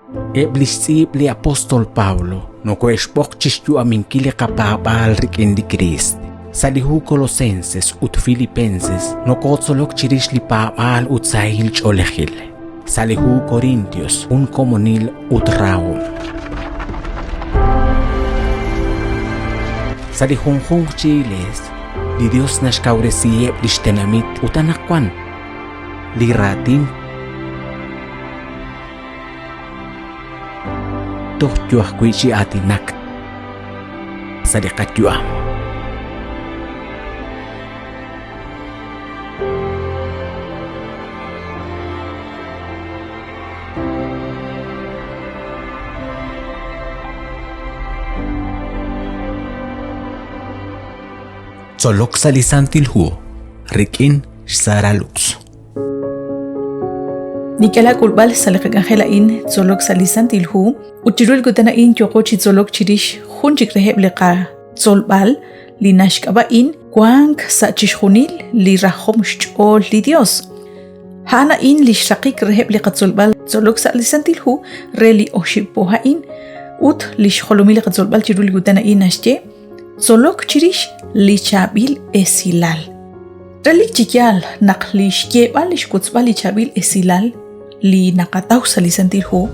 Eb' li xtz'iib' li apóstol Pablo nokohe'xb'oq chi xyu'aminkil li qapaab'aal rik'in li Kriist. Sa' li hu Colosenses ut Filipenses nokotzolok chirix li paab'aal ut sahil ch'oolejil. Sa' li hu Corintios jun komonil ut rahom. Sa' li junjunq chi iglees, li Dios naxkawresiheb' lix tenamit ut anaqwan li raatin toj yo ajwi' chi aatinak sa' li qayu'am. Tzolok sa' li Santil Hu rik'in xSara Lux. Nink'e laak'ulb'al sa' li qak'anjel a'in tzolok sa' li Santil Hu ut chiru li kutan a'in yooqo chi tzolok chirix jun chik reheb' li qatzolb'al li naxk'ab'a'in wank sa' chixjunil li rajom xch'ool li Dios. A'an a'in li xraqik reheb' li qatzolb'al tzolok sa' li Santil Hu re li oxib' po a'in ut li xjolomil li qatzolb'al chiru li kutan a'in naxye tzolok chirix li chaab'il esilal. Relik chi yaal naq li xyeeb'al li xwotzb'al li chaab'il esilal li naqataw sa' li Santil Hu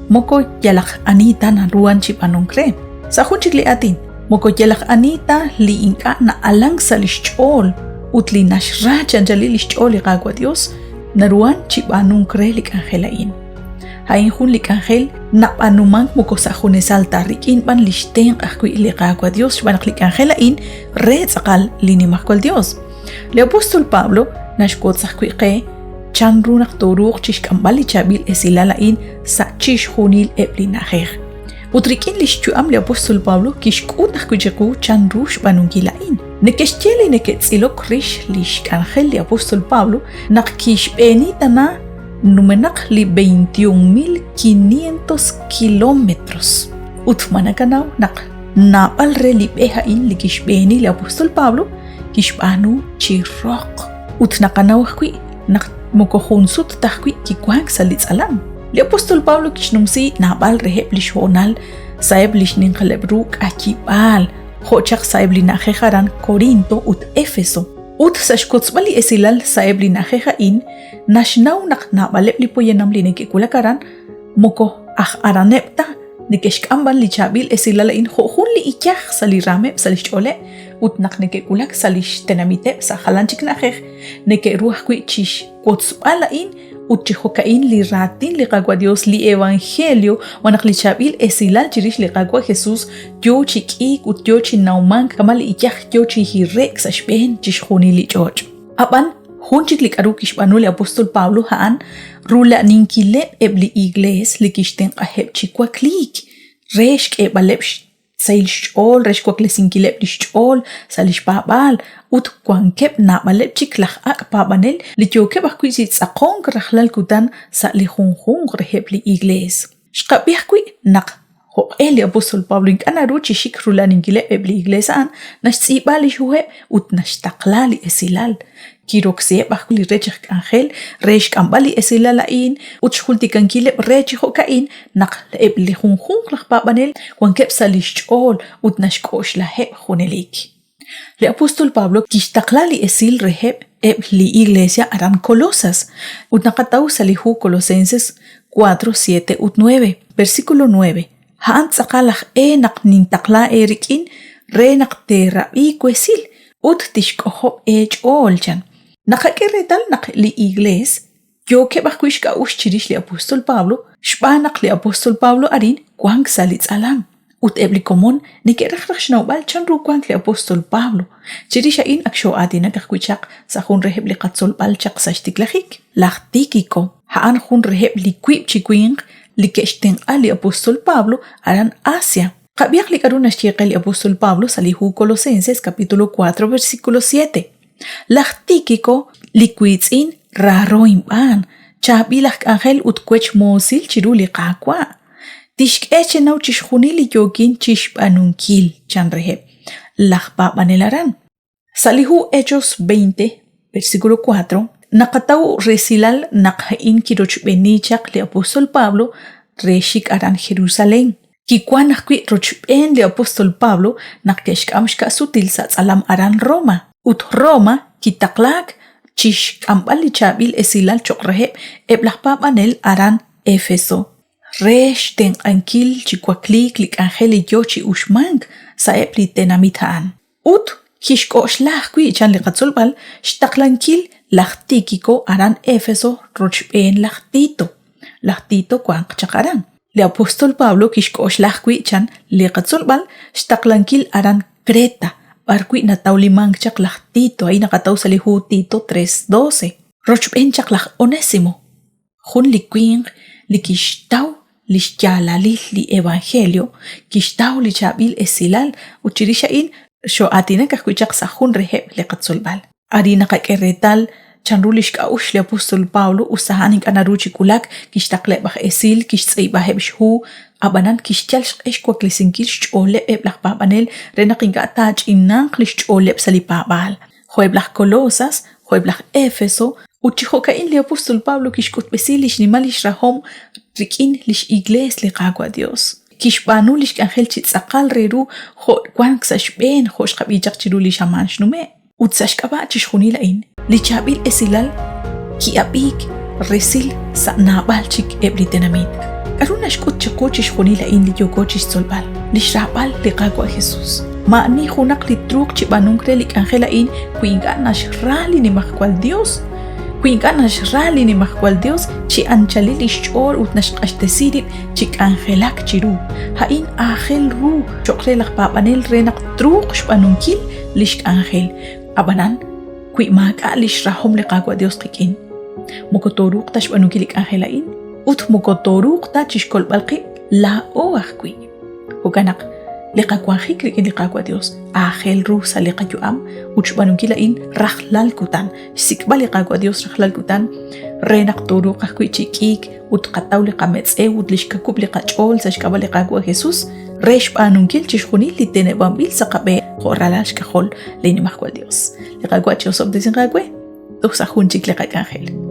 moko yalaq ani ta naruhan chi b'aanunk re. Sa' jun chik li aatin, moko yalaq ani ta li ink'a' na'alank sa' li xch'ool ut li naxra chi anchalil li xch'ool li Qaawa' Dios naruhan chi b'aanunk re li k'anjel a'in. A'in jun li k'anjel nab'aanumank moko sa' junesal ta rik'in b'an li xtenq' ajwi' li Qaawa' Dios xb'aan naq li k'anjel a'in re tz'aqal li Nimajwal Dios. Li apóstol Pablo naxwotz ajwi' qe chan ru naq tooruuq chixk'amb'al li chaab'il esilal a'in sa' chixjunil eb' li na'ajej. Ut rik'in li xyu'am li apóstol Pablo kixk'ut ajwi' chiqu chan ru xb'aanunkil a'in. Neke'xye li neke'tz'ilok rix li xk'anjel li apóstol Pablo naq kixb'eeni tana numenaq li 21.500 kilómetros. Ut ma nakanaw naq naab'al re li b'e a'in li kixb'eeni li apóstol Pablo kixb'aanu chi roq. Ut naqanaw ajwi' naq moko jun sut ta ajwi' kiwank sa' li tz'alam. Li apóstol Pablo kixnumsi naab'al reheb' li xhoonal sa'eb' li xninqaleb' ru k'ayib'aal, jo' chaq sa'eb' li na'ajej aran Corinto ut Éfeso. Ut sa' xkotzb'al li esilal sa'eb' li na'ajej a'in, naxnaw naq naab'aleb' li poyanam li neke'wulak aran moko aj araneb' ta, neke'xk'am b'an li chaab'il esilal a'in jo' jun li iyaj sa' li raameb' sa' li xch'ooleb' ut naq neke'wulak sa' li xtenamiteb' sa' jalan chik na'ajej, neke'ru ajwi' chi xwotzb'al a'in ut chi jo'ka'in li raatin li Qaawa' Dios, li evangelio, wan naq li chaab'il esilal chirix li Qaawa' Jesus yoo chi k'iik ut yoo chi nawmank kama' li iyaj yoo chi hire'k sa' xb'een chixjunil li ch'och'. Ab'an, jun chik li k'aru kixb'aanu li apóstol Pablo a'an rula'aninkileb' eb' li iglees li kixtenq'aheb' chi wakliik re xk'eeb'aleb' xsahil xch'ool, re xwaklesinkileb' li xch'ool sa' li xpaab'aal ut wankeb' naab'aleb' chik laj ak' paab'anel li yookeb' ajwi' chi tz'aqonk rajlal kutan sa' li junjunq reheb' li iglees. Xqab'i ajwi' naq Jo'q'e li apóstol Pablo ink'a' naru chi xik rula'aninkileb' eb' li iglees a'an, naxtz'iib'a li xhuheb' ut naxtaqla li esilal. Kiroksiheb' ajwi' li rech aj k'anjel re xk'amb'al li esilal a'in ut xjultikankileb' re chi jo'ka'in naq eb' li junjunq laj paab'anel wankeb' sa' li xch'ool ut naxk'oxlaheb' junelik. Li apóstol Pablo kixtaqla li esil reheb' eb' li iglesia aran Colosas ut naqataw sa' li hu Colosenses 4, 7 ut 9, versículo 9, A'an tz'aqal aj e naq nintaqla eerik'in re naq teerab'i wesil ut tixk'ojob' eech'ool, chan. Naqak'e reetal naq li iglees yookeb' ajwi' xk'a'uxl chirix li apóstol Pablo xb'aan naq li apóstol Pablo arin wank sa' li tz'alam ut eb' li komon neke'raj raj xnawb'al chanru wank li apóstol Pablo. Chirix a'in ak xoo'aatinak ajwi' chaq sa' jun reheb' li qatzolb'al chaq sa' xtiklajik. Laj Tíquico a'an jun reheb' li wiib' chi winq li ke'xtenq'a li apóstol Pablo aran Asia. Qab'ihaq li k'aru naxye qe li apóstol Pablo sa' li hu Colosenses capítulo 4 versículo 7. Laj Tíquico, li wiitz'in raaro inb'aan, chaab'il aj k'anjel ut wech moosil chiru li Qaawa'. Tixk'e chenaw chixjunil li yookin chi xb'aanunkil, chan reheb' laj paab'anel aran. Sa' li hu Hechos 20, versículo 4, naqataw resilal naq a'in kirochb'eeni chaq li apóstol Pablo re xik aran Jerusalén. Kiwank ajwi' rochb'een li apóstol Pablo naq ke'xk'am xka'sutil sa' tz'alam aran Roma. Ut Roma kitaqlaak chi xk'amb'al li chaab'il esilal cho'q reheb' eb' laj paab'anel aran Éfeso. Re xtenq'ankil chi wakliik li k'anjel li yo chi uxmank sa'eb' li tenamit a'an. Ut kixk'oxla ajwi' chan li qatzolb'al xtaqlankil laj Tíquico aran Éfeso rochb'een laj Tito. Laj Tito wanq chaq aran. Li apóstol Pablo kixk'oxla ajwi' chan li qatzolb'al xtaqlankil aran Creta, b'arwi' natawlimank chaq laj Tito, a'in naqataw sa' li hu Tito 3:12, rochb'een chaq laj Onésimo. Jun li winq li kixtaw li xyaalalil li evangelio, kixtaw li chaab'il esilal ut chirix a'in xoo'aatinak ajwi' chaq sa' jun reheb' li qatzolb'al. Arin naqak'e reetal chanru li xk'a'uxl li apóstol Pablo us a'an ink'a' naru chi wulak, kixtaqleb' aj esil, kixtz'iib'aheb' xhu, ab'anan kixyal xq'e xwaklesinkil xch'ooleb' eb' laj paab'anel re naq ink'a' taach'inanq li xch'ooleb' sa' li paab'aal. Jo'eb' laj Colosas, jo'eb' laj Éfeso, ut chi jo'ka'in li apóstol Pablo kixk'utb'esi li xnimal lix rahom rik'in lix Iglees li Qaawa' Dios. Kixb'aanu lix k'anjel chi tz'aqal re ru jo' wank sa' xb'een jo' xqab'i chaq chiru li xamaan xnume'. Ut sa' xk'ab'a' chixjunil a'in, li chaab'il esilal ki'ab'iik resil sa' naab'al chik eb' li tenamit. K'aru naxk'ut chiqu chixjunil a'in li yooko chixtzolb'al? Li xraab'al li Qaawa' Jesus. Maa'ani junaq li truuq chi b'aanunk re li k'anjel a'in wi ink'a' naxra li Nimajwal Yos. Wi ink'a' naxra li Nimajwal Yos chi anchalil li xch'ool ut naxq'axtesi rib' chi k'anjelak chiru. A'in aajel ru cho'q re laj paab'anel re naq truuq xb'aanunkil li xk'anjel. Ab'anan, wi maak'a' li xrahom li Qaawa' Yos qik'in, moko tooruuq ta xb'aanunkil li k'anjel a'in ut moko tooruuq ta chi xkolb'al qib' laa'o ajwi'. Jo'kan naq li qawanjik rik'in li Qaawa' Dios aajel ru sa' li qayu'am ut xb'aanunkil a'in rajlal kutan, xsik'b'al li Qaawa' Dios rajlal kutan re naq tooruuq ajwi' chi k'iik ut tqataw li qametz'ew ut li xkawub' li qach'ool sa' xk'ab'a' li Qaawa' Jesus re xb'aanunkil chixjunil li teneb'anb'il sa' qab'een jo' ralal xk'ajol li Nimajwal Dios. Li Qaawa' chi'osob'tesinq aawe toj sa' jun chik li qak'anjel.